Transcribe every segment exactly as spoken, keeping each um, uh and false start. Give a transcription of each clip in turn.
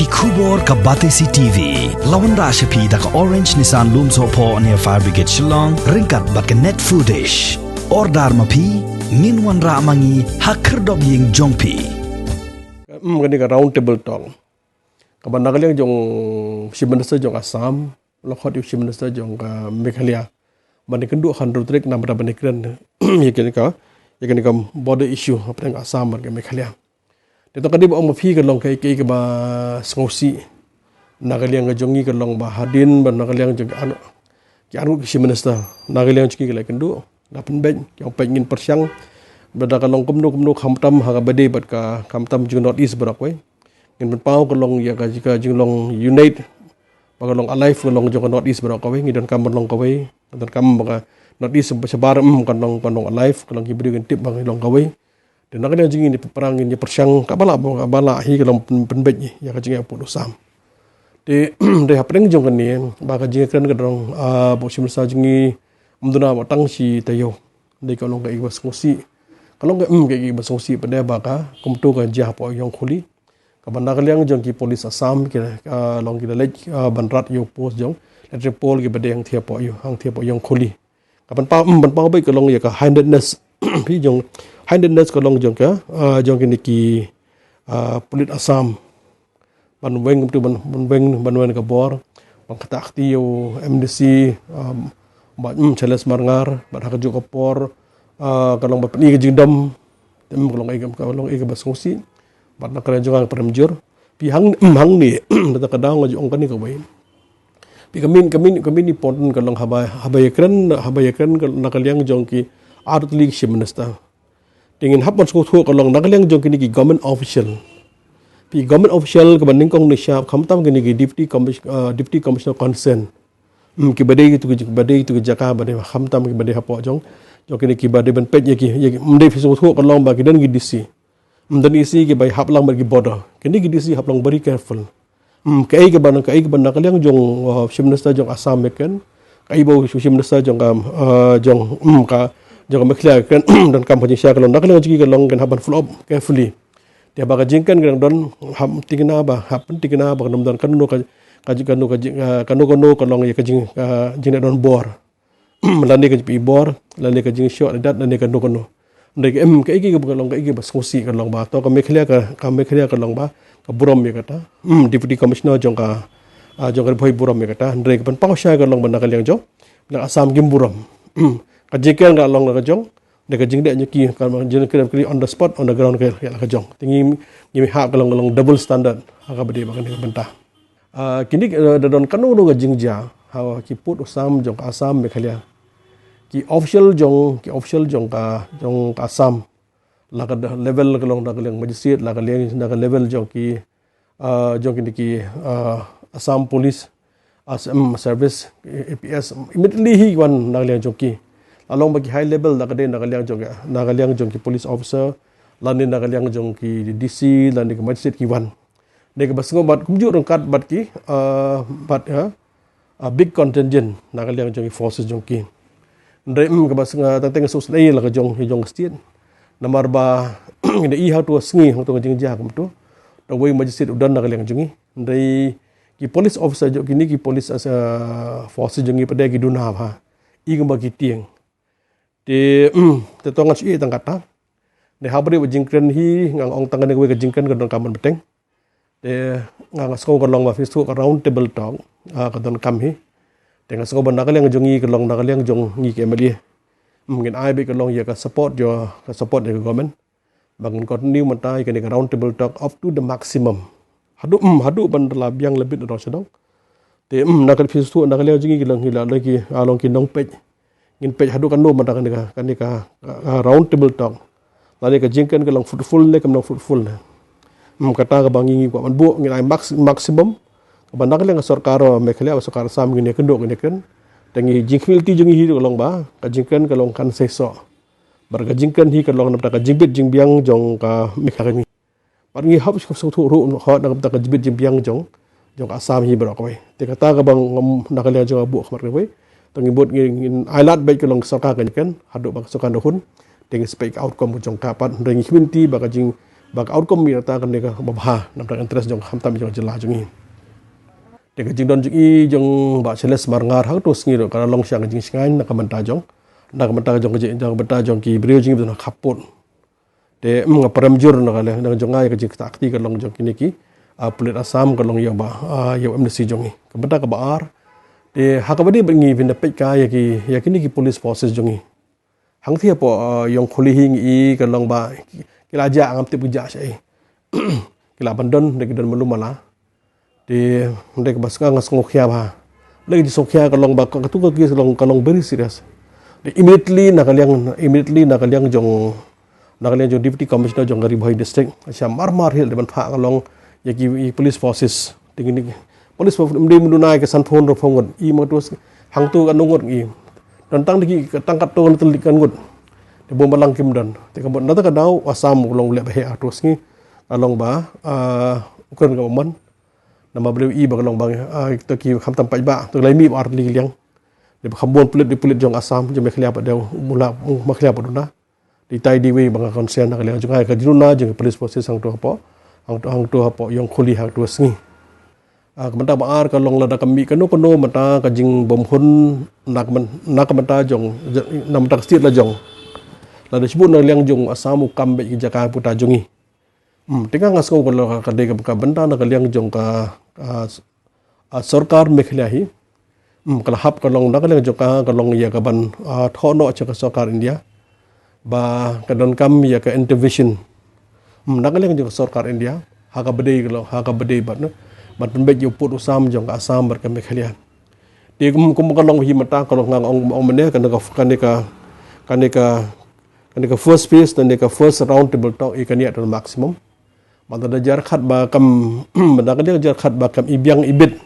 Khubor ka Batesi T V. La wanrah sha phi da ka Orange Nissan Lumsohphoh near Fire Brigade Shillong, ryngkat bad ka Net Foodish. Order ma phi, ngin wanrah ma ngi ha khyrdop ïing jong phi. Hmm, kane ka round table talk. Kaba na ka liang jong Chief Minister jong Assam, la khot ïa u Chief Minister jong ka Meghalaya. Ban ïakynduh ha ka tarik namar ban ïakren ïa kane ka, ïa kane ka border issue hapdeng Assam bad ka Meghalaya. Te to ka dei ba ong ma phi ka long kaei kaei kaba sngewsih. Na ka liang ka jong ngi ka long ba hadien ba na ka liang jong ki arngut ki Chief Minister, na ka liang jong ngi ki la ïakynduh, la pynbeit, ki ong peit ngin pyrshang. Ba da ka long kumno kumno khamtam ha kaba dei bad ka khamtam jong North East baroh kawei. Ngin pynpaw ka long ïa ka, ka jinglong unite, ba ka long alive ka long jong ka North East baroh kawei, ngi donkam ban long kawei, ngi donkam ba ka North East shabar, hmm, kan long, kan long alive, ka long ki briew kin tip ba ngi long kawei. Te na ka liang jong ngi ngin ïa pyrshang, ngin ïa pyrshang, kaba lah, kaba lah hi ka long pyn-, pynbeit ïa ka jingïaput u Sam. Te, te hapdeng jong kane, ba ka jingkren ka dang, ah, ba u Chief Minister jong ngi, ym duna ba tang shi taïew. Dei ka long kaei kaba sngewsih. Ka long ka, hmm, kaei kaba sngewsih pat de ba ka, kumto ka jia hapoh Ïewkhali. Kaba na ka liang jong ki police Assam ki, ah, long ki la leit, ah, ban rat ïa u post jong Latrell Paul kiba dei hangtei hapoh Ïew, hangtei hapoh Ïewkhali. Ka ban paw, hmm, ban paw beit ka long ïa ka handedness. Phi jong handedness ka long jong ka, ah, jong kine ki, ah, pulit Assam. Ban weng kumtu ban, ban weng, ban weng ka bor. Ban ktah kti ïa u M D C, ah, bad, hmm, Charles Marngar, bad ha kajuh ka por, ah, ka long ba pyni ka jingdom. Te, hmm, ka long kaei ka, ka long kaei kaba sngewsih. Bad na ka liang jong nga ka pyrem jur. Phi hang, hmm, hangne, da ka daw nga ju ong kane kawei. Phi ka main, ka main, ka main important ka long haba, haba ïakren, haba ïakren ka, na ka liang jong ki artylli ki Chief Minister. Te ngin hap ban sngewthuh ka long na ka liang jong kine ki government official. Phi government official kaba nyngkong nyngshap khamtam kine ki deputy commis-, ah, deputy commissioner concern. Hmm, kiba dei tu ki, kiba dei tu ki jaka ba dei khamtam kiba dei hapoh jong. Jong kine kiba dei ban peit ïa ki, ïa ki, ym dei phi sngewthuh ka long ba ki don ki D C. Ym don D C kiba hap lang bad ki border. Kine ki D C hap long very careful. Hmm, kaei kaba na, kaei kaba na ka liang jong, uh, Chief Minister jong Assam ïakren. Kaei ba u Chief Minister jong ka, uh, jong, hmm, ka, jong ka Meghalaya ïakren. Donkam ha jingshisha ka long na ka liang jong ki ka long kin hap ban follow up carefully. Te ba ka jingkren ka dang don hap thikna ba, hap pynthikna ba kan ym don kano ka, ka, kano ka jing, uh, kano kano ka long ïa ka jing, uh, jingdon bor. Lane ka jingpynbor, lane ka jingshoh, lane dat, lane kano kano. Hynrei ka, em, kaei kaei kaba ka long, kaei kaba sngewsih ka long ba. To ka Meghalaya ka, ka Meghalaya ka long ba ka burom ïa kata. Hmm, Deputy Commissioner jong ka, ah, jong ka Ri Bhoi burom ïa kata. Hynrei ka pynpaw shai ka long ba na ka liang jong, na Assam kim burom. Hmm, ka jingkren ka long ka jong, da ka jingdei jong ki, ka jingkren on the spot, on the ground ka, ka jong. Te ngi, ngi hap ka long, ka long double standard ha kaba dei ba kane ka bynta. Ah, kine, eh, da don kano kano ka jingjia ha ki pud u Sam jong ka Assam, Meghalaya. Ki official jong, ki official jong ka, jong ka Assam. La ka da level ka long da ka liang magistrate, la ka liang da ka level jong ki, ah, jong kine ki, ah, Assam Police, Assam Service, A P S. Immediately hi wan na ka liang jong ki. La long ba ki high level da ka dei na ka liang jong, na ka liang jong ki police officer, lane na ka liang jong ki D C, lane ki magistrate ki wan. Dei kaba sngewbha kumjuh ryngkat bad ki, ah, bad, ah, ah, big contingent na ka liang jong ki forces jong ki. Hynrei, mm, kaba sngewbha tang teng sngewsynei la ka jong, jong ka state. Namar ba ngi da i ha tu sngi, ha tu ka jingjia kumtu. Da wei magistrate u don na ka liang jong ngi. Hynrei ki police officer jong kine ki police as, ah, forces jong ngi pat de ki duna bha. I kumba ki tieng. Te, mm, te to ngan shu i tang kata. Te haba dei ba jingkren hi, nga ong tang kane kawei ka jingkren ka donkam ban bteng. Te nga, nga sngew ka long ba phi shu ka round table talk, ah, ka donkam hi. Te nga sngew ba na ka liang jong ngi ka long, na ka liang jong ngi ki M L A. Mm, ngin ai beit ka long ïa ka support jong, ka support ïa ka government. Ba ngin continue mynta ïa kane ka round table talk up to the maximum. Haduh, mm, haduh ban da la biang la bit na dong sha dong. Te, mm, na ka phi shu, na ka liang jong ngi ki long, ki la, long ki, ah, long ki nongpeit. Ngin peit haduh katno mynta kane ka, kane ka, ka, ka round table talk. Lane ka jingkren ka long fruitful ne kam long fruitful ne. Mm, kata kaba ngi, ngi kwah ban buh, ngin ai max-, maximum. Kaba na ka liang ka sorkar, ah, Meghalaya, sorkar Assam ngin ïakynduh, ngin ïakren. Te ngi jingkhmih lynti jong ngi hi ka long ba ka jingkren ka long kan seisoh. Bad ka jingkren hi ka long namar ka jingbit jingbiang jong ka Meghalaya. Bad ngi hap sngewthuh ruh hot na ka bynta ka jingbit jingbiang jong, jong ka Assam hi baroh kawei. Te kata kaba ngam na ka liang jong ka buh khmat kawei. Te ngi bud ngi, ngin ai lad beit ka long ka sorkar ka jingkren, haduh ba ka sorkar da hun. Te ngi spek outcome jong ka pat, hynrei ngi khmih lynti ba ka jing, Ba ka outcome ïa kata ka dei kaba bha namar ka interest jong, khamtam jong ka jylla jong ngi. Te ka jingdon jong i jong Bah Charles Marngar ha kato ka sngi ruh ka la long sha ka jingshngaiñ na ka bynta jong, na ka bynta jong ka jing, na ka bynta jong ki briew jong ngi ba don ha khappud. Te, mm, nga pyrem jur na ka liang jong nga ïa ka jingktah kti ka long jong kine ki, ah, pulit Assam ka long ïa u Bah, ah, ïa u M D C jong ngi. Ka bynta kaba ar, te ha kaba dei bad ngi phin da peit ka ïa ki, ïa kine ki police forces jong ngi. Hangtei hapoh, ah, Ïewkhali hi ngi i ka long ba ki, ki la jah, ngam tip ki jah shaei. Ki la ban don, da ki don malu mala. Te, hynrei kaba sngewkhia, nga sngewkhia bha. Lei ka jingsngewkhia ka long ba ka, katu ka case ka long, ka long very serious. Te immediately na ka liang, immediately na ka liang jong, na ka liang jong Deputy Commissioner jong ka Ri Bhoi District, sha Marmar Hill, dei ban phah ka long ïa ki, ïa ki police forces. Te kine ki police forces ym dei mynta ïa ka sanphew hynriewphew ngut, i ma tu hangtu katno ngut i. Don tang da ki, tang katto katne tylli ki ngut. Te bun balang kim don. Te ka mut na kata ka daw Assam u long u leh ba heh ha kato ka sngi. Ka long ba, ah, u kren kaba mon. Namar balei i ba ka long ba, ah, to ki khamtam paidbah, to ki la mih ba ar tylli ki liang. Dei ba kham bun pulit, dei pulit jong Assam, jong Meghalaya pat dei, mula, Meghalaya pat duna. Dei tai dei wei ba nga concern na ka liang jong nga, ka jingduna jong ka police forces hangto hapoh, hangto, hangto hapoh Ïewkhali ha kato ka sngi. Ah, ka bynta ba ar ka long lada ka mih kano kano mynta ka jingbymhun na ka byn-, na ka bynta jong, na ka bynta ka state la jong. Lada shibun na ka liang jong Assam u kam beit ki jaka puta jong ngi. Hmm, te nga nga sngew ka long ka dei ka, ka bynta na ka liang jong ka, ah, s-, ah, sorkar Meghalaya hi. Hmm, ka la hap ka long na ka liang jong ka, ka long ïa ka ban, ah, thoh noh sha ka sorkar India. Ba ka donkam ïa ka intervention. Hmm, na ka liang jong ka sorkar India. Ha kaba dei ka long, ha kaba dei bad, ne. Ban pynbeit ïa u pud u sam jong ka Assam bad ka Meghalaya. Te kum, kum ka long hi mynta ka long nga ong, ong mynne kane ka, kane ka, kane ka, kane ka first phase, kane ka first round table talk i kane ïa maximum. Mynta da jar khat ba kam, mynta ka dei jar khat ba kam i biang i bit.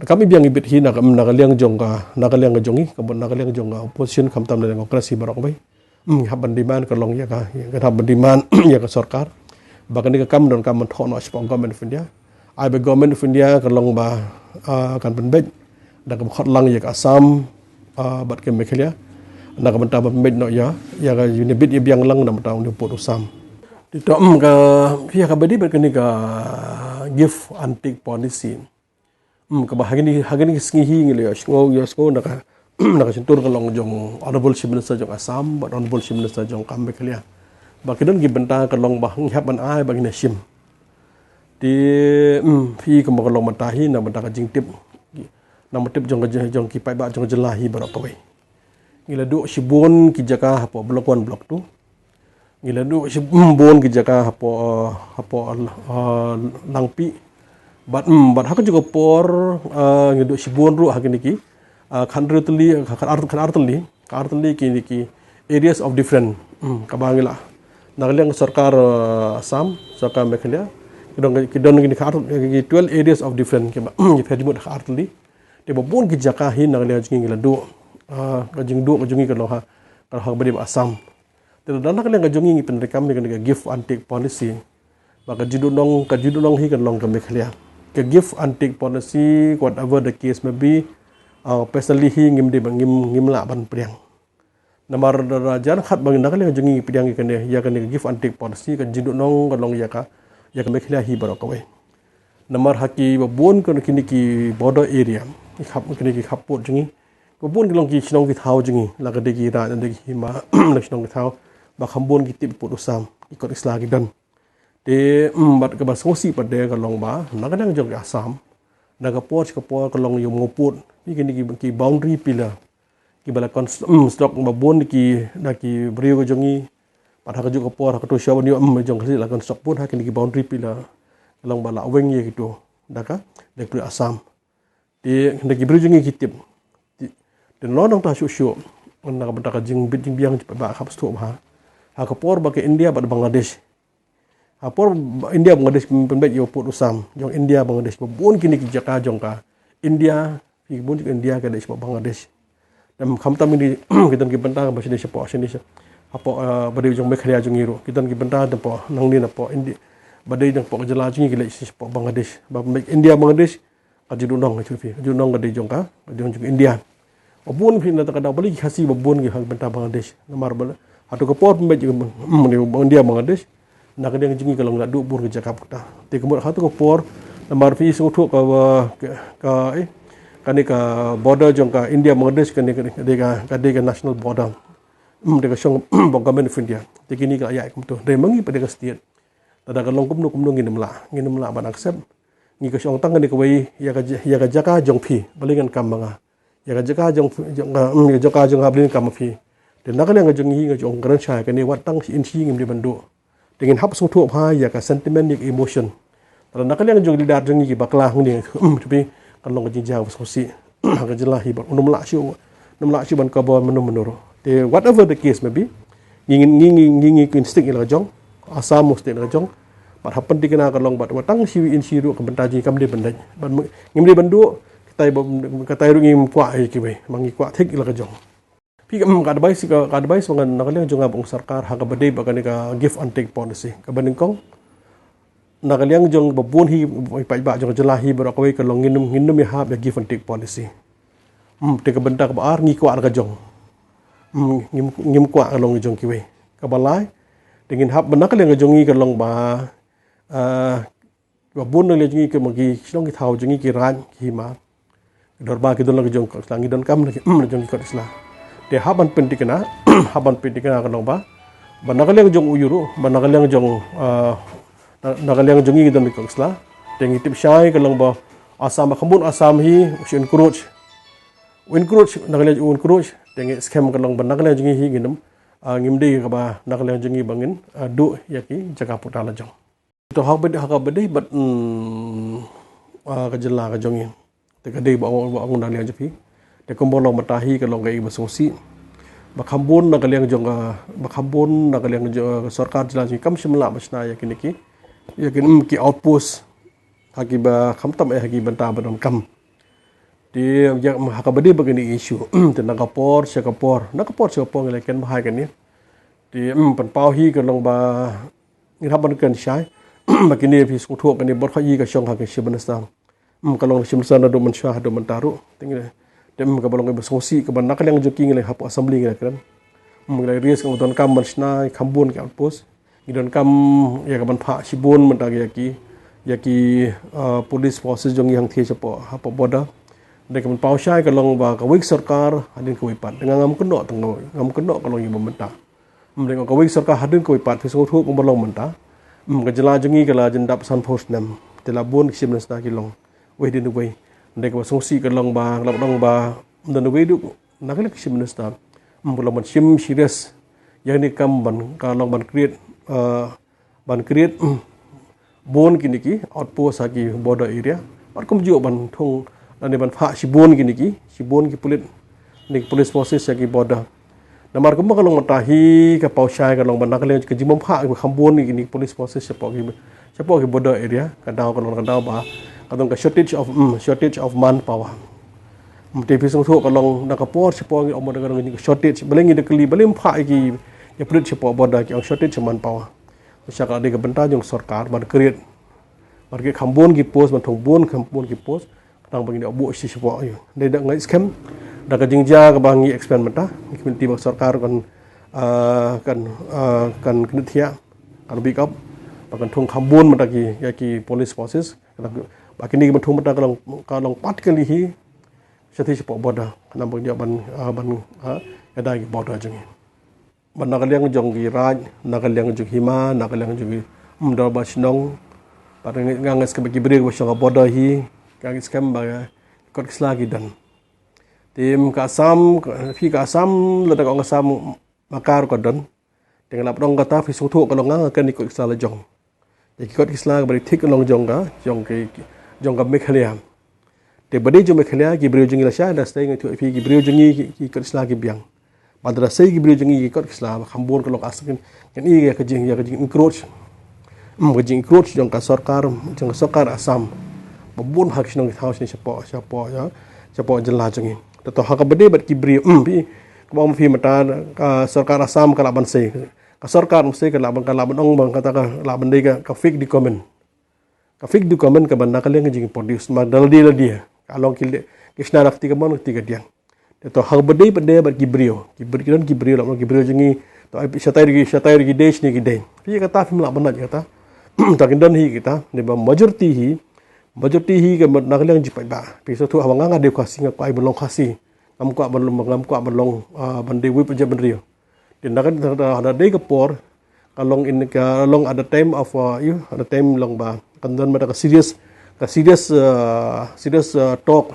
Kam i biang i bit hi na ka, na ka liang jong ka, na ka liang ka jong i, ka, na ka liang jong ka opposition khamtam na ka Congress hi baroh kawei. Hmm, hap ban demand ka long ïa ka, ïa ka hap ban demand ïa ka sorkar. Ba kane ka kam donkam ban thoh noh shapoh Government of India. Ai ba Government of India ka long ba, ah, kan pynbeit da kaba khot lang ïa ka Assam, ah, bad ka Meghalaya. Da ka bynta ban pynbeit noh ïa, ïa ka ïa une u bit ïa biang lang da ka bynta une u pud u sam. Te to, hmm, ka, ïa kaba dei bad kane ka give and take policy. Hmm, kaba ha kine, ha kine ki sngi hi ngi la ïohsngew, ïohsngew na ka, na ka shyntur ka long jong Honorable Chief Minister jong Assam bad Honorable Chief Minister jong ka Meghalaya. Ba ki don ki bynta ka long ba ngi hap ban ai ba ngin ïa shim. Te, hmm, phi kumba ka long mynta hi na bynta ka jingtip, na bynta tip jong ka, jong ki paidbah jong ka jylla hi baroh kawei. Ngi la duh shibun ki jaka hapoh Block One, Block Two. Ngi la duh shibun ki jaka hapoh, hapoh, ah, Langpih. Bad, hmm, bad ha kajuh ka por, ah, ngi duh shibun ruh ha kine ki, ah, khatar tylli, khatar, khatar tylli, khatar tylli kine ki areas of different. Hmm, kaba ngi la, na ka liang sorkar, ah, Assam, sorkar Meghalaya, ki don, ki don kine khatar, ki twelve areas of different, kiba, ki pher jingmut khatar tylli. Te ba bun ki jaka hi na ka liang jong ngi ngi la duh, ah, ka jingduh ka jong ngi ka long ha, ka long ha kaba dei bad Assam. Te lada na ka liang ka jong ngi ngi pyndonkam ïa kane ka give and take policy. Ba ka jingduhnong, ka jingduhnong hi ka long ka Meghalaya. Ka give and take policy, whatever the case may be, uh, personally hi ngim dei ba ngim, ngim lah ban pdiang. Namar lada jan khat ba na ka liang ka jong ngi pdiang ïa kane, ïa kane ka give and take policy, ka jingduhnong ka long ïa ka, ïa ka Meghalaya hi baroh kawei. Namar ha kiba bun kine ki border area, ki khap, kine ki khappud jong ngi. Ba bun ki long ki shnong ki thaw jong ngi, la ka dei ki raid, la dei ki hima, la ki shnong ki thaw, ba kham bun ki tip pud u sam, ki kot ki sla ki don. Te, mm, bad kaba sngewsih pat de ka long ba, na ka liang jong ka Assam, na ka por sha ka por ka long ïa u mawpud, ki kine ki, ki boundary pillar, kiba la construct, mm, struck ba bun ki, da ki briew ka jong ngi, bad ha kajuh ka por, ha kato sha ban ïoh, mm, jong ka la construct bun ha kine ki boundary pillar, ka long ba la weng ïa kito, da ka, da ka pud Assam. Te, da ki briew jong ngi ki tip. Te, te nangta shuh shuh, na ka bynta ka jingbit jingbiang jingpynbeit hap shuh bha. Ha ka por ba ka India bad Bangladesh. Ha por ba India Bangladesh pynbeit ïa u pud u sam jong India Bangladesh, ba bun kine ki jaka jong ka India, ki bun jong India ka dei shapoh Bangladesh. Te khamtam kine ki don ki bynta ba shane shapoh, shane shapoh, eh, ba dei jong Meghalaya jong ngi ruh. Ki don ki bynta hapoh nangne hapoh India. Ba dei hapoh ka jylla jong ngi ki leit shapoh Bangladesh. Ba pynbeit India Bangladesh, ka jingduhnong, ka jingduhnong ka dei jong ka, ka jong, jong India. Ba bun phi na kata ka daw balei ki Khasi ba bun ki ha ka bynta Bangladesh. Namar ba hato ka por pynbeit, mm, India Bangladesh, Na ka liang jong ngi ka long naduh bun ka jaka puta. Te ka mut ha tu ka por, namar phi sngewthuh ka, ka, ka, eh, kane ka border jong ka India Bangladesh kane ka, ka dei ka, ka dei ka national border. Hmm, dei ka shong ba government of India. Te kine ki la ïaid kumto. Dei ma ngi pat dei ka state. Lada ka long kumno kumno ngin ym lah, ngin ym lah ban accept. Ngi ka shong tang kane kawei ïa ka, ïa ka jaka jong phi. Balei ngan kam ma nga? Ïa ka jaka jong, jong, hmm, ïa ka jaka jong nga balei ngan kam ma phi? Te na ka liang ka jong ngi nga ong kren shai kane wat tang shi inshi ngim dei ban duh. Te ngin hap sngewthuh bha ïa ka sentiment, ïa ka emotion. Te na ka liang jong ki leader jong ngi ki bakla hangne, hmm, te phi kan long ka jingjia ba sngewsih. Ha ka jylla hi bad ym lah shuh, ym lah shuh ban cover mynno mynno ruh. Te whatever the case may be, ngi ngi ngi ngi ngi kin stick ïa la ka jong, Assam must stick ïa la ka jong. Bad hap pynthikna ka long bad wat tang shi inshi ruh ka bynta jong ngi kam dei ban dei. Bad ngim dei ban duh, katai ba, katai ruh ngim kwah ïa kiwei, ma ngi kwah thik ïa la ka jong. Phi ka, mm, ka advice, ka, ka advice ba ngan na ka liang jong nga ba ong sorkar ha kaba dei bad kane ka give and take policy. Kaba nyngkong, na ka liang jong ba bun hi, ba paidbah jong ka jylla hi baroh kawei ka long ngin ym, ngin ym ïahap ïa give and take policy. Hmm, te ka bynta kaba ar ngi kwah la ka jong. Hmm, ngim, ngim kwah ka long jong kiwei. Kaba lai, te ngin hap ba na ka liang jong ngi ka long ba, ah, ba bun na ka liang jong ngi ki ma ki shnong ki thaw jong ngi ki raid ki hima. Ki dorbar ki don la ka jong ki kot ki sla, ngi donkam la ki, hmm, la jong ki kot ki sla. Te hap ban pynthikna, hap ban pynthikna ka long ba, ba na ka liang jong u ïu ruh, ba na ka liang jong, ah, na, na ka liang jong ngi ki don ki kot ki sla. Te ngi tip shai ka long ba Assam, ba kham bun Assam hi u shu encroach. U encroach, na ka liang u encroach, te ngi skhem ka long ba na ka liang jong ngi hi ngin ym, ah, ngim dei kaba na ka liang jong ngi ba ngin, ah, duh ïa ki jaka puta la jong. To ha kaba dei, ha kaba dei bad, mm, ah, ka jylla ka jong ngi. Te ka dei ba ong, ba ong na liang jong phi. Te kumba long mynta hi ka long kaei ba sngewsih. Ba kham bun na ka liang jong ka, ba kham bun na ka liang jong ka sorkar jylla jong ngi kam shym lah ban shna ïa kine ki, ïa kine, mm, ki outpost. Ha kiba khamtam eh ha ki bynta ba donkam. Te ïa, ha kaba dei bad kine issue. Te na ka por sha ka por, na ka por sha ka por ngi la kren bha ïa kane. Te, mm, pynpaw hi ka long ba ngin hap ban kren shai. Ba kine phi sngewthuh kane bor kha i ka shong ha ka Chief Minister. Mm, ka long Chief Minister naduh mynshuwa haduh mynta ruh. Te ngi, te, mm, kaba long kaba sngewsih kaba na ka liang jong ki ngi la hap assembly ngi la kren. Mm, ngi la raise ka ba donkam ban shna kham bun ki outpost. Ngi donkam ïa ka ban phah shibun mynta ïa ki, ïa ki, uh, police forces jong ngi hangthie shapoh, hapoh border. Te ka ban paw shai ka long ba kawei ka sorkar hadien kawei pat. Te nga ngam kynnoh tang, ngam kynnoh ka long ïa ba mynta. Ym, dei kawei ka sorkar hadien kawei pat, phi sngewthuh kumba long mynta. Ym, ka jylla jong ngi ka la jan dap sanphew snem. Te la bun ki Chief Minister ki long wei hadien wei. Dei kaba sngewsih ka long ba, ka long ba, ym don wei duh na ka liang ka Chief Minister. Ym, ka long ban shim serious ïa kane ka kam ban, ka long ban create, uh, ban create, mm, bun kine ki outpost ha ki border area. Bad kumjuh ban thung lane ban phah shibun kine ki, shibun ki pulit, ne ki police forces ha ki border. Namar kumba ka long mynta hi ka paw shai ka long ba na ka liang ka jingbym phah ka kham bun kine ki police forces shapoh ki, shapoh ki border area. Ka daw ka long ka daw ba ka don ka shortage of, mm, shortage of manpower. Mm, te phi sngewthuh ka long na ka por shapoh ngi ong ba ka long ka shortage. Balei ngi da kylli, balei ym phah ki, ki pulit shapoh border, ki ong shortage of manpower. Sha ka dei ka bynta jong sorkar ban create, ban create kham bun ki post, ban thung bun kham bun ki post. Khnang ba ngin ïoh buh shi shapoh ïa. Dei da ngi skhem da ka jingjia kaba ngi expect mynta, ngi kmen ti ba sorkar kan, ah, kan, ah, kan kynthia, kan big up, ba kan thung kham bun mynta ki, ïa ki police forces. Ba kine ki ban thung mynta ka long, ka long pat kali hi. Shathie shapoh border, khnang ba ngin ïoh ban, ah, ban, ah, ïada ki border jong ngi. Ba na ka liang jong ki raid, na ka liang jong hima, na ka liang jong ki, mm, dorbar shnong. Ba nga, nga, nga skhem ba ki briew ba shong ha border hi, nga skhem ba ki kot ki sla ki don. Te, mm, ka Assam, ka, phi ka Assam, lada ka ong Assam, ma ka ruh ka don. Te nga la pyndonkam kata phi sngewthuh ka long nga, nga kren ïa ki kot ki sla la jong. Ïa ki kot ki sla kaba dei thik ka long jong ka, jong ki, jong ka Meghalaya. Te ba dei jong Meghalaya ki briew jong ngi lashai, da sdei nga ïathuh ïa phi ki briew jong ngi ki, ki kot ki sla ki biang. Bad da sdei ki briew jong ngi ki kot ki sla, ba kham bun ka long as kin, kin i ïa ka jing, ïa ka jing encroach. Hmm, ka jing encroach jong ka sorkar, jong ka sorkar Assam. Ba bun ha ki shnong ki thaw shane shapoh, shapoh, ïa, shapoh jylla jong ngi. Te to ha kaba dei bad ki briew, hmm, phi, kaba ong phi mynta, ka sorkar Assam ka lah ban sei. Ka sorkar mesti ka lah ban, ka lah ban ong ba kata ka lah ban dei ka, ka fake document. Ka fake document kaba na ka liang ka jing produce ma da lade lade. Ka long ki le, ki shna da kti kamon kti kadiang. Te to ha kaba dei bad dei bad ki briew. Ki briew, ki don ki briew lah ban ong ki briew jong ngi, To ai shatai ri, shatai ri ki dei, shini ki dei. Phi kata phim lah ban ïa kata. Ta kin don hi kita, ne ba majority hi, majority hi ka mat na ka liang jingpait ba. Phi sa tu haba nga nga dei Khasi, nga kwah ban long Khasi. Ngam kwah ban long, ngam kwah ban long, ah, ban dei wei Punjab ban rio. Te na ka, na ka, na dei ka por, ka long in, ka long at the time of, uh, you, at the time long ba kan don mata ka serious, ka serious, uh, serious, uh, talk.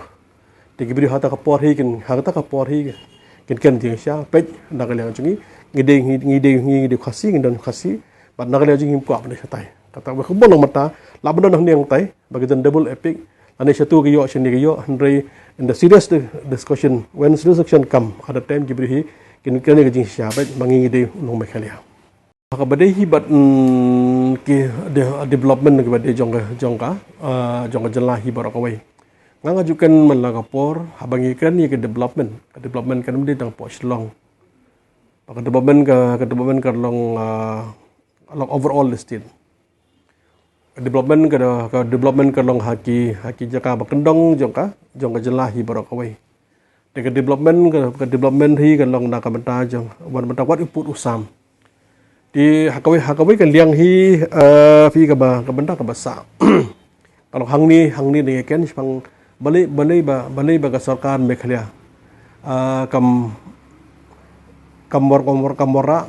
Te ki briew hata ka por hi kin, hata ka por hi kin, kin jingshisha, peit na ka liang jong ngi, ngi dei, ngi, ngi dei, ngi dei Khasi, ngi don Khasi, bad na ka liang jong ngi kwah ban dei shatai. Kata ba khubor long mata, la ban don hangne hangtai, ba ki don double epic, lane shatu ki ïoh, shini ki ïoh, hynrei in the serious di-, discussion, when serious discussion come, at the time ki briew hi, kin, kin ka jingshisha, peit, ma ngi ngi dei u nong Meghalaya. Kaba dei hi bad, mm, ki de-, development kaba dei jong ka, jong ka, ah, jong ka jylla hi baroh kawei. Nga nga ju kren man la ka por, haba ngi kren ïa ka development, ka development kam dei tang hapoh Shillong. Ka development ka, ka development ka long, ah, long overall the state. Ka development ka, ka development ka long ha ki, ha ki jaka ba kyndong jong ka, jong ka jylla hi baroh kawei. Te ka development ka, ka development hi ka long na ka bynta jong, wan bynta wat u pud u sam. Te ha kawei, ha kawei ka liang hi, eh, phi kaba, ka bynta kaba sah. Ka long hangne, hangne ne ken shaphang balei, balei ba, balei ba ka sorkar Meghalaya, eh, kam, kam mor, kam mor, kam mor ra.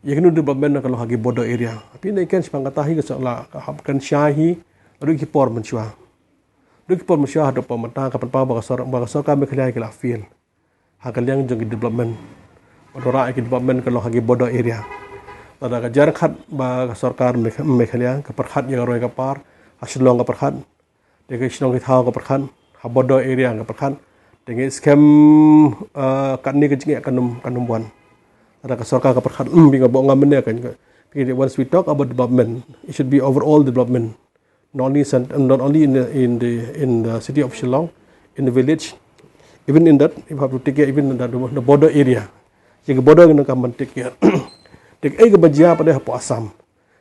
Ïa kano development ka long ha ki border area. Phi ne ken shaphang kata hi ka sah la, ka hap kan shah hi, ruh ki por mynshuwa. Ruh ki por mynshuwa haduh por mynta ka pynpaw ba ka sor-, ba ka sorkar Meghalaya ki la fail ha ka liang jong ki development. Ba dei ruh ki development ka long ha ki border area. Lada ka jia khat ba ka sorkar Megh-, Meghalaya ka pyrkhat ïa ka roi ka par, ha Shillong ka pyrkhat, te ka Shillong ki thaw ka pyrkhat, ha border area ka pyrkhat, te ngi skhem, eh, katne ka jingeh kan ym, kan ym wan. Lada ka sorkar ka pyrkhat, mm, bad nga bok nga mynne kan, once we talk about development, it should be overall development. Not only cent-, not only in the, in the, in the city of Shillong, in the village, even in that, you have to take care, even in the, the border area. Ïa ka border ngi donkam ban take care. Te kaei kaba jia pat hapoh Assam.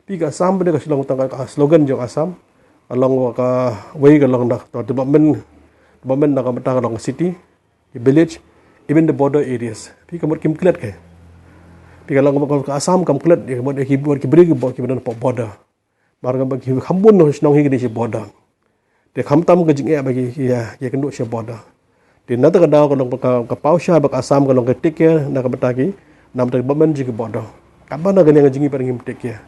Phi ka Assam pat ka Shillong tang ka slogan jong Assam. Ka long kawei ka long da, to development, development na ka bynta ka long city, village, even the border areas. Phi ka mut kim klet ka. Phi ka long ka Assam kam klet, ïa ka mut ki, ki briew kiba, kiba don hapoh border. Namar ba ki kham bun shnong hi ki dei sha border. Te khamtam ka jingeh ba ki, ki ïakynduh sha border. Te na kata ka daw ka long ka, ka paw sha ba ka Assam ka long ka take care na ka bynta ki, na ka bynta ki development jong ki border. Katba na ka liang jong ngi pat ngim take care.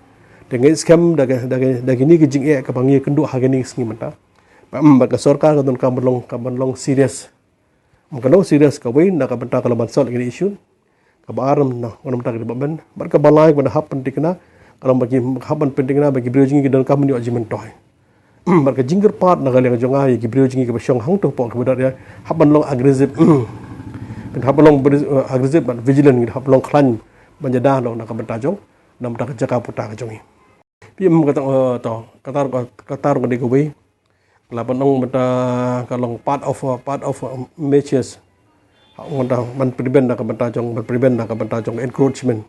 Te ngi skhem da ka, da ka, da kine ki jingeh kaba ngi ïakynduh ha kine ki sngi mynta. Ba, mm, ba ka sorkar ka donkam ban long, ka ban long serious. Ka long serious kawei na ka bynta ka long ban solve kine issue. Kaba ar na, na ka bynta ka development. Bad kaba lai kaba hap pynthikna, ka long ba ki hap ban pynthikna ba ki briew jong ngi ki donkam ban ïoh jingmyntoi. Bad ka jingkyrpad na ka liang jong nga ïa ki briew jong ngi kiba shong hangto hapoh ki border area, hap ban long aggressive. Kin hap ban long bri-, eh, aggressive bad vigilant, kin hap ban long khlaiñ ban ïada noh na ka bynta jong, na ka bynta ka jaka puta ka jong ngi. Phi, mm, kata, eh, to, kata, kata ka dei kawei. La ban ong mynta ka long part of, uh, part of, uh, measures. Ha, mynta ban prevent na ka bynta jong, ban prevent na ka bynta jong encroachment.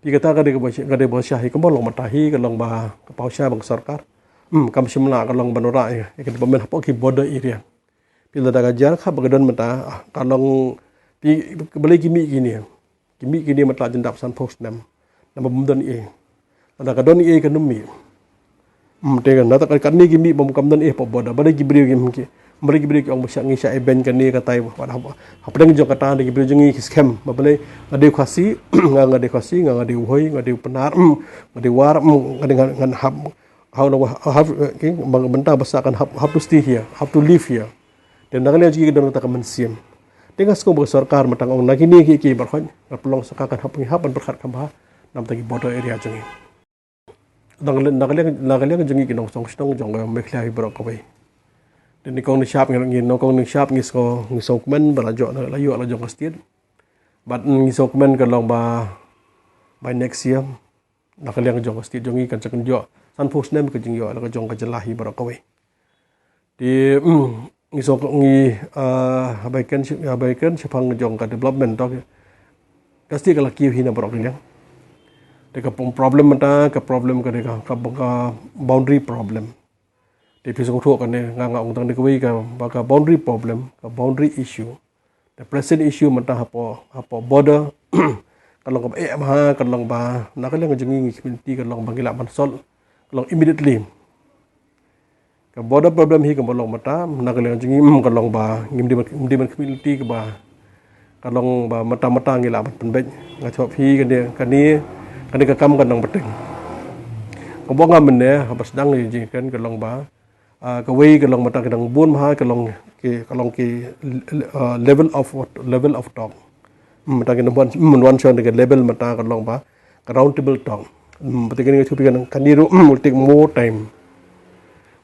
Phi, kata ka dei kaba, ka dei ba shah hi, kumba long mynta hi ka long ba ka paw sha ba ka sorkar. Hmm, kam shym la ka long ban wanrah ïa, ïa ka development hapoh ki border area. Phi, lada ka jia ka ba ka don mynta, ah, ka long, phi, balei ki mih kine. Ki mih kine mynta la jan dap sanphew snem. Namar bym don ei. Lada ka don ei kan ym mih. Hmm, te kan, lada ka, kane ki mih bym, kam don ei hapoh border. Balei ki briew ki, ki, balei ki briew ki ong ba shah, ngi shah ibeiñ kane katai, wat hap, hapdeng jong kata, da ki briew jong ngi ki skhem. Ba balei nga dei Khasi, nga, nga dei Khasi, nga, nga dei Uhoi, nga dei Pnar, hmm, nga dei War, hmm, nga dei ngan, ngan hap, how, how, have, eh, ki, bynta ba sah kan have, have to stay here, have to live here. Te na ka liang jong ngi ki don kata ka mynsiem. Te nga sngew ba ka sorkar mynta ong na kine ki, ki baroh, nga pynlong sorkar kan hap, ngi hap ban pyrkhat kham bha na bynta ki border area jong ngi. Na ka liang, na ka liang, na ka liang jong ngi ki nongshong shnong jong ka Meghalaya hi baroh kawei. Te nyngkong nyngshap ngi, ngi nyngkong nyngshap ngi sngew, ngi sngewkmen ba la jop, la ïoh la jong ka state. Bad ngi sngewkmen ka long ba by next year na ka liang jong ka state jong ngi kan sa kynjoh sanphew snem ka jingïoh la ka jong ka jylla hi baroh kawei. Te, mm, ngi sngewkmen, ngi, ah, haba ïakren shi-, haba ïakren shaphang jong ka development to, ka state ka la kiew hi na baroh ka liang. Te ka pom-, problem mynta, ka problem ka dei ka, ka, ka boundary problem. Te phi sngewthuh kane, nga, nga ong tang dei kawei ka, ba ka boundary problem, ka boundary issue. The present issue mynta hapoh, hapoh border, ka long kaba eh bha, ka long ba na ka liang jong ngi ngi community ka long ba ngi lah ban solve ka long immediately. Ka border problem hi kaba long mynta na ka liang jong ngi, mm, ka long ba ngim dei ban, ngim dei ban community kaba ka long ba mynta mynta ngi lah ban pynbeit. Nga tip hi kane, kane, kane ka kam ka nang bteng. Kaba nga mynne haba sdang ïa jingkren ka long ba, ah, kawei ka long mynta ki dang bun bha ka long ki, ka long ki, ah, level of, level of talk. Hmm, mynta ki dang bun, hmm, wan sha ka level mynta ka long ba ka round table talk. Hmm, mynta kane nga tip hi kane ruh, hmm, will take more time.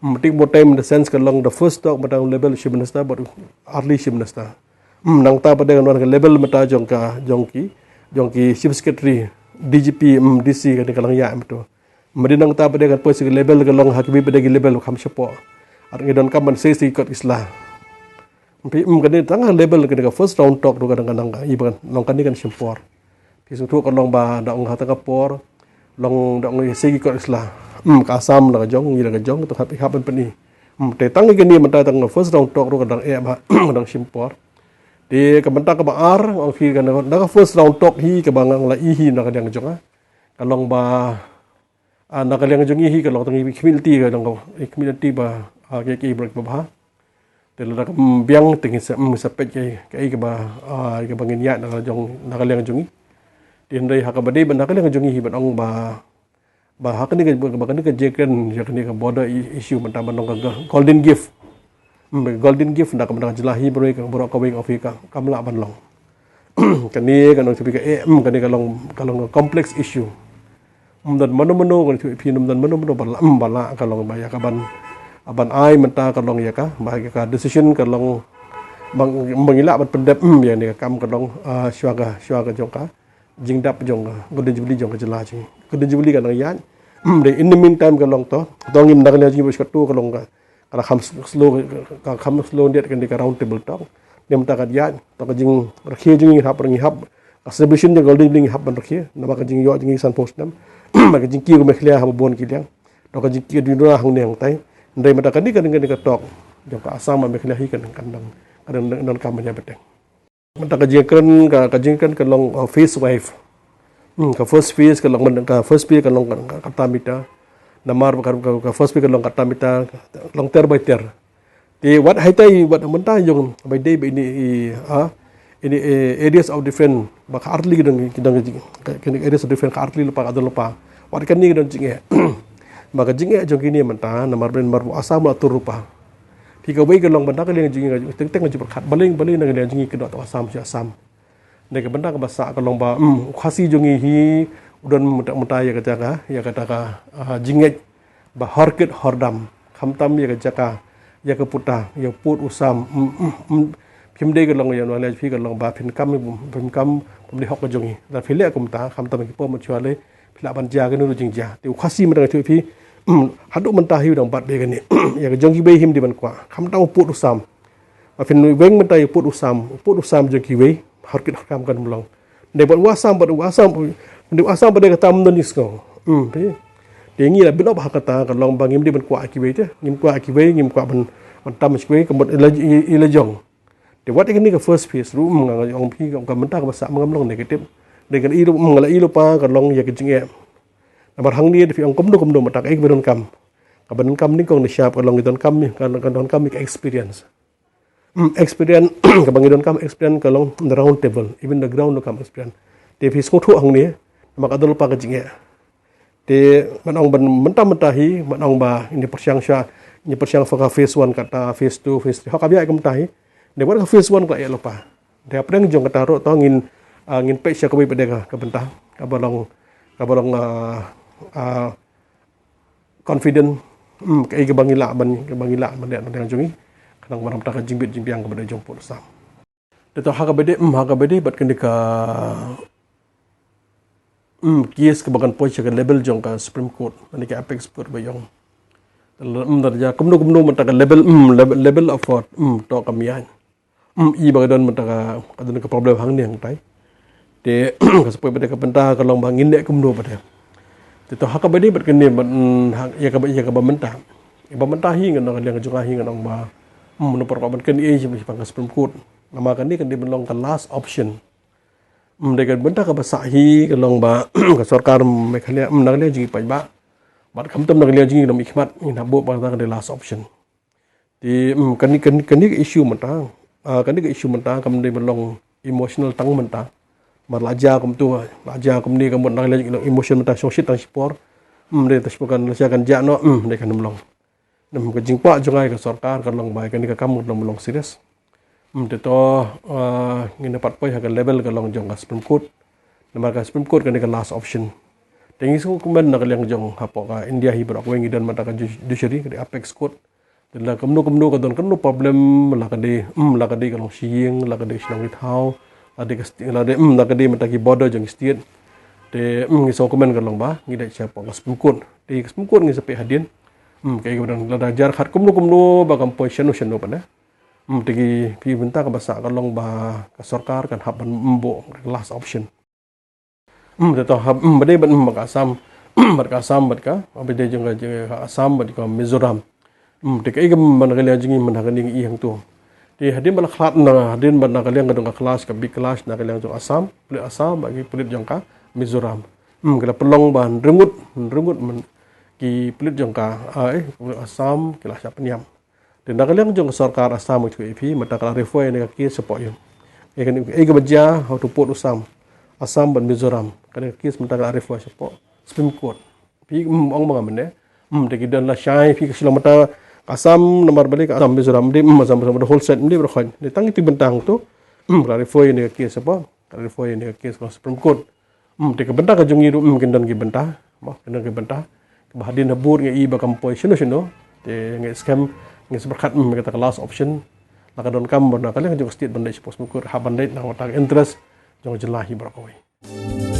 Hmm, take more time in the sense ka long the first talk mynta level Chief Minister bad early Chief Minister. Hmm, nangta pat de kan wan ka level mynta jong ka, jong ki, jong ki Chief Secretary, D G P, hmm, D C kane ka lang ïa mynta. Mynta nangta pat de kan poi sha ki level ka long ha kiwei pat de ki level kham shapoh. Ar ngi donkam ban sei sei kot ki sla. Phi, mm, kane tang ha level kane ka first round talk ruh ka dang, ka dang, i ban long kane kan shim por. Phi sngewthuh ka long ba da ong ha ta ka por long da ong ïa sei ki kot ki sla. Mm, ka Assam la ka jong, ngi la ka jong, to hap, hap ban pyni. Mm, te tang kane mynta tang first round talk ruh ka dang eh ba ka dang shim por. Te ka mynta kaba ar ong phi kane da ka first round talk hi kaba nga la i hi na ka liang jong nga. Ka long ba, ah, na ka liang jong ngi hi ka long tang i community ka long i community ba, ah, ki, ki brek ba bha. Te lada ka, mm, biang te ngi sa, mm, sa peit ka, ka i kaba, ah, kaba ngin ïaid na ka jong, na ka liang jong ngi. Te hynrei ha kaba dei ba na ka liang jong ngi hi ban ong ba, ba ha kane ka, ba kane ka jingkren ïa kane ka border i-, issue mynta ban long ka, ka golden gift. Mm, golden gift na ka mynta ka jylla hi baroh ka, baroh kawei ka office ka, kam lah ban long. Kane ka nang tip hi ka, eh, mm, kane ka long, ka long ka complex issue. Ym don mano mano, kane tip hi ym don mano mano ba la, mm, ba la ka long ba ïa ka ban, ban ai mynta ka long ïa ka, ba ïa ka decision ka long ba, ba ngi lah ban pyndep, mm, ïa kane ka kam ka long, ah, shuwa ka, shuwa ka jong ka jingdap jong ka Golden Jubilee jong ka jylla jong ngi. Golden Jubilee ka nang ïaid. Mm, de in the meantime ka long to, to ngim da ka liang jong ngi ba shu ka to ka long ka, ka la kham slow, ka kham slow ndiat kane ka round table talk. Te mynta ka ïaid, to ka jingrakhe jong ngi hap, ngi hap, ka celebration jong ka Golden Jubilee ngi hap ban rakhe, namar ka jingïoh jong ngi sanphew snem. Ba ka jingkiew ka Meghalaya haba bun ki liang. To ka jingkiew jong ngi hangne hangtai. Hynrei mynta kane, kane, kane ka talk jong ka Assam bad Meghalaya hi kan, kan dang, kan dang, dang kam ban ïa bteng. Mynta ka jingkren ka, ka jingkren ka long, uh, phase five. Hmm, ka first phase ka long, ka first phase ka long ka, ka, kata mita. Namar ka, ka, ka first phase ka long kata mita, long ter by ter. Te wat haitai wat mynta jong ba dei ba ini i, ah, ini, eh, areas of defense ba ka artylli ki dang, ki dang, ka, ka areas of defense ka artylli lypa ka don lypa. Wat kane ki don jingeh. Ba ka jingeh jong kine mynta namar ba, namar ba Assam la tur lypa. Phi kawei ka long ba na ka liang jong ngi ka teng teng ka jingpyrkhat. Balei, balei na ka liang jong ngi ka dei to Assam sha Assam. Dei ka bynta kaba sah ka long ba, mm, u Khasi jong ngi hi u don mynta mynta ïa ka jaka, ïa ka jaka, ah, jingngeit ba hor kit hor dam. Khamtam ïa ka jaka, ïa ka puta, ïa pud u sam, mm, mm, mm. Phim dei ka long ïa nwa leh phi ka long ba phin kam, phin kam, phin dei hok ka jong ngi. Da phi leh kumta, khamtam ki pom chwa le, phi lah ban jia kano ruh jingjia. Te u Khasi mynta nga tip phi, mm, haduh mynta hi u dang bat beit kane. Ïa ka jong kiwei him dei ban kwah. Khamtam u pud u sam. Ba phin weng mynta ïa u pud u sam, u pud u sam jong kiwei, hor kit hor kam kan ym long. Dei bad u Assam, bad u Assam, dei u Assam bad dei kata ym don jingsngew. Hmm, phi. Te ngi la bit noh ha kata ka long ba ngim dei ban kwah kiwei te, ngim kwah kiwei, ngim kwah ban, ban tam kiwei, ka mut ila, ila jong. Te wat ïa kane ka first phase ruh, mm, nga ong phi ka, ka mynta kaba sah ma ngam long negative. Dei ka i ruh, mm, nga la i lypa ka long ïa ka jingeh. Namar hangne da phi ong kumno kumno mynta ka i kaba donkam. Kaba donkam nyngkong nyngshap ka long ka donkam, ka, ka donkam ka experience. Hmm, experience, kaba ngi donkam experience ka long the round table, even the ground donkam experience. Te phi sngewthuh hangne, namar ka don lypa ka jingeh. Te ban ong ban mynta mynta hi, ban ong ba ngi pyrshang sha, ngi pyrshang sha ka phase one kata, phase two, phase three. Hok ka biang kumta hi. Dei wat ka phase one ka ïa lypa. Dei hapdeng jong kata ruh to ngin, ah, ngin peit sha kawei pat de ka, ka bynta. Kaba long, kaba long, ah, ah, confident, mm, kaei kaba ngi lah ban, kaba ngi lah ban leh na ka liang jong ngi. Khnang ba mynta ka jingbit jingbiang kaba dei jong pud u sam. Te to ha kaba dei, mm, ha kaba dei bad kane ka, mm, case kaba kan poi sha ka level jong ka Supreme Court, kane ka apex court ba ïong. Mm, da ïa kumno kumno mynta ka level, mm, level, level of court, mm, to kam ïaid. Mm, i ba ka don mynta ka, ka don ka problem hangne hangtai. Te ka sa poi bad ka bynta ka long ba ngin leh kumno bad. Te to ha kaba dei bad kane bad, mm, ha, ïa kaba, ïa kaba mynta. Ïa ba mynta hi ngan ong ka liang jong nga hi ngan ong ba, mm, na por ka ban kane ïa shi pang ka Supreme Court. Namar kane kan dei ban long ka last option. Em, dei ka bynta kaba sah hi ka long ba ka sorkar Meghalaya, em, na ka liang jong ngi paidbah bad khamtam na ka liang jong ngi ki nongmihkhmat, ngin hap buh ba ka dei last option. Te, em, kane, kane, kane ka issue mynta, ah, kane ka issue mynta kam dei ban long emotional tang mynta. Namar la jia kumto, la jia kumne ka mut na ka liang jong ngi long emotion mynta, shongshit tang shipor. Em, dei tang shipor kan la jia kan jia noh, em, dei kan ym long. Em, ka jingkwah jong nga ïa ka sorkar ka long ba kane ka kam kan long serious. Em, te to, ah, ngin ïa pat poi ha ka level ka long jong ka Supreme Court. Namar ka Supreme Court kane ka last option. Te ngi sngewkmen na ka liang jong hapoh ka India hi baroh kawei ngi don mynta ka ju-, judiciary, ka dei apex court. Te la kumno kumno ka don kumno problem, la ka dei, em, la ka dei ka long sha ïing, la ka dei sha nongri thaw, la dei ka sti-, la dei, em, la ka dei mynta ki border jong ki state. Te, em, ngi sngewkmen ka long ba ngi dei sha hapoh ka Supreme Court. Te ka Supreme Court ngi sa peit hadien. Em, kaei kaba don, lada jar khat kumno kumno ba kam poi shano shano pat ne. Em, te ki, ki bynta kaba sah ka long ba ka sorkar kan hap ban buh ka last option. Em, te to hap, em, ba dei bad, em, bad ka Assam, bad ka Assam, bad ka, ba dei jong ka, jong ka Assam, bad ka Mizoram. Em, te kaei kaba na ka liang jong ngi mynta kane ngi ïohi hangto. Te hadien ba la khlad na, hadien ba na ka liang ka don ka clash, ka big clash na ka liang jong Assam, pulit Assam bad ki pulit jong ka Mizoram. Em, ki la pynlong ba hynriew ngut, hynriew ngut man ki pulit jong ka, ah, eh, pulit Assam ki la shah pynïap. Te na ka liang jong ka sorkar Assam, ngi tip ïa phi, mynta ka la refer ïa kane ka case shapoh ïing. Ïa kane, ïa kaba jia ha u port u Assam, Assam bad Mizoram. Kane ka case mynta ka la refer shapoh Supreme Court. Phi, em, ong ma nga mynne. Em, te ki don lashai phi ka Shillong mynta ka Assam, namar balei ka Assam, Mizoram, em, Assam, Mizoram, the whole state, em, baroh khoit. Te tang ïa ki bynta hangto. Em, ka la refer ïa kane ka case shapoh, ka la refer ïa kane ka case ka Supreme Court. Em, te ka bynta ka jong ngi ruh, em, kin don ki bynta. Mo, kin don ki bynta. Kaba hadien habud ngi ïohi ba kam poi shano shano. Te ngi skhem, ngi sa pyrkhat, em, kata ka last option. La ka donkam ba na ka liang jong ka state ban leit shapoh Supreme Court, hap ban leit namar kata ka interest jong ka jylla hi baroh kawei.